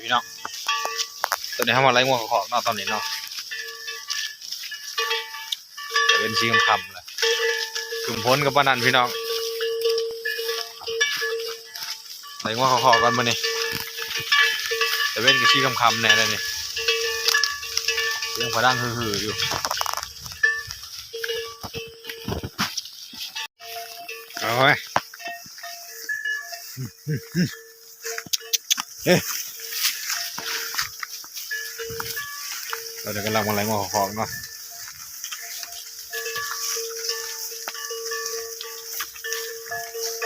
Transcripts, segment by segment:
ເນາະ. ຕອນນີ້ເຮົາມາໄລ່ງົວເຂົ້າຄອກເນາະ ຕອນນີ້ເນາະ ຕາເວັນຊິຄ່ຳໆແລ້ວ ຄຶ້ມຝົນກໍປານນັ້ນພີ່ນ້ອງ. ໄລ່ງົວເຂົ້າຄອກກ່ອນມື້ນີ້ ຕາເວັນກໍຊິຄ່ຳໆແດ່ແລ້ວນີ້ ສຽງຟ້າດັງຮືໆຢູ່. ເອົາໄວ້ ເອີ ເຮົາກຳລັງມາໄລ່ງົວເຂົ້າຄອກເນາະ.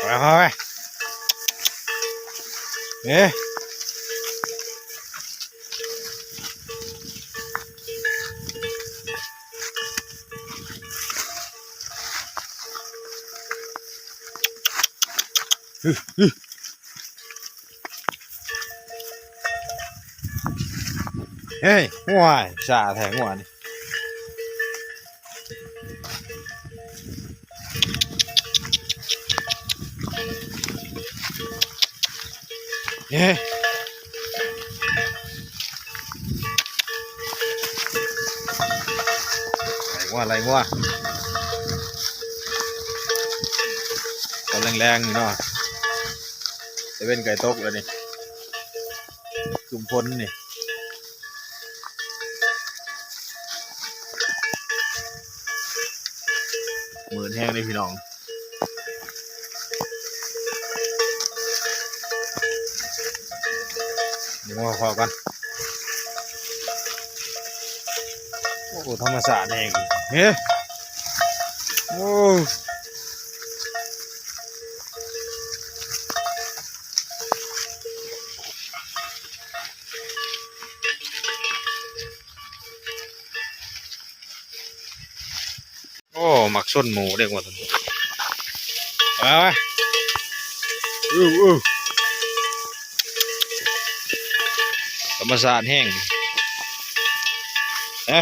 ໄປ ໄປ ໄປ ເອີ. ເຮີ້ຍ ໂອ້ຍ ຊ້າແທ້ງົວນີ້. ເອີ ໄລ່ງົວ ໄລ່ງົວ ຕອນແລງໆນີ້ເນາະ ຕາເວັນໃກ້ຕົກແລ້ວນີ້ ຄຶ້ມຝົນນີ້. ມືດແຮງເດ້ພີ່ນ້ອງ ເບິ່ງຫົວຂໍ້ກ່ອນ. ໂອ້ ທຳມະຊາດແຮງ ເຮີ້ ໂອ້. ໂອ້ ມັກຊົນໝູເດ້ ງົວໂຕນີ້ ເອົາໄວ້ ເອີ ເອີ ທຳມະຊາດແຮງ ເອີ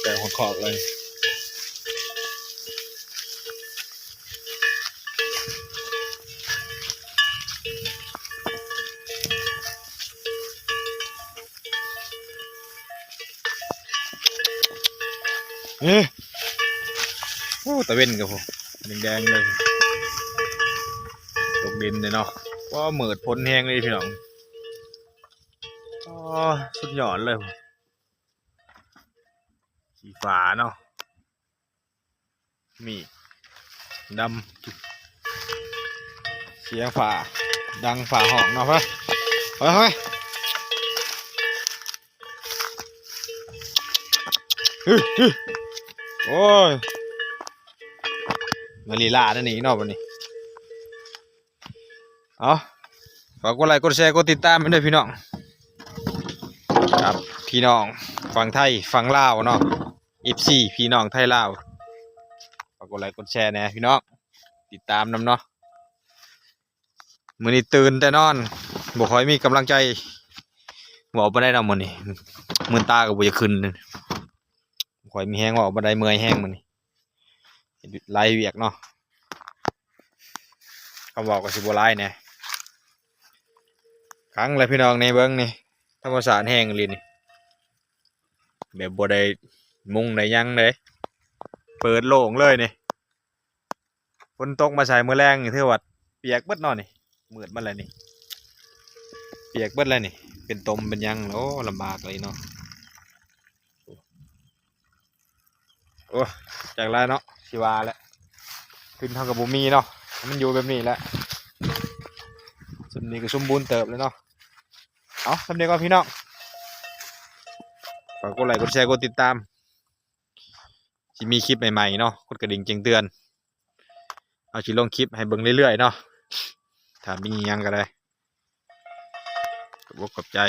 ແກະຫົວຄອກເລີຍ. ເອີ ໂອ້ ຕາເວັນກໍ ໂອ້ ແດງໆເລີຍ ຕົກດິນເດ້ເນາະ. ວ້າ ມືດຝົນແຮງເລີຍພີ່ນ້ອງ ອໍ ສຸດຍອດເລີຍ ສີຟ້າເນາະ. ມີດດຳ ສຽງຟ້າດັງ ຟ້າຮ້ອງເນາະ. ໄປ ໄປ ໄປ ຮຶ ຮຶ ໂອ້ຍ ມາລີລາແນວນີ້ເນາະບັດນີ້. ເອົາ ຝາກກົດໄລ ກົດແຊ ກົດຕິດຕາມໃຫ້ເດີພີ່ນ້ອງ ກັບພີ່ນ້ອງຝັ່ງໄທຝັ່ງລາວເນາະ ເອັຟຊີ ພີ່ນ້ອງໄທລາວ ຝາກກົດໄລ ກົດແຊແດ່ພີ່ນ້ອງ ຕິດຕາມນຳເນາະ. ມື້ນີ້ຕື່ນແຕ່ນອນ ບໍ່ຄ່ອຍມີກຳລັງໃຈເວົ້າປານໃດເນາະມື້ນີ້ ມືນຕາກໍບໍ່ຢາກຂຶ້ນ ບໍ່ຄ່ອຍມີແຮງເວົ້າປານໃດ ເມື່ອຍແຮງມື້ນີ້. ເຮັດຫຼາຍວຽກເນາະ ຄຳເວົ້າກໍຊິບໍ່ຫຼາຍແດ່. ຄັງແຫຼະພີ່ນ້ອງ ນີ້ເບິ່ງນີ້ ທຳມະຊາດແຮງອີ່ຫຼີນີ້ ແບບບໍ່ໄດ້ມຸງໄດ້ຫຍັງເດ້ ເປີດໂລ່ງເລີຍນີ້. ຝົນຕົກມາໃສ່ມື້ແລງນີ້ ຖືວ່າປຽກເບິດເນາະນີ້ ມືດໝົດແລ້ວນີ້ ປຽກເບິດແລ້ວນີ້ ເປັນຕົມເປັນຫຍັງ. ໂອ້ ລຳບາກເລີຍເນາະ. ໂອ້ ຈັກຫຼາຍເນາະ ຊິວ່າແຫຼະ ທຶນເຮົາກໍບໍ່ມີເນາະ ມັນຢູ່ແບບນີ້ແຫຼະ. ຊຸມນີ້ກໍສົມບູນເຕີບແລ້ວເນາະ. ເອົາ ສ່ຳນີ້ກ່ອນພີ່ນ້ອງ ຝາກກົດໄລ ກົດແຊ ກົດຕິດຕາມ ຊິມີຄລິບໃໝ່ໆເນາະ ກົດກະດິ່ງແຈ້ງເຕືອນ ເຮົາຊິລົງຄລິບໃຫ້ເບິ່ງເລື້ອຍໆເນາະ. ຖ້າມີຫຍັງກໍໄດ້ ຂອບອົກຂອບໃຈ.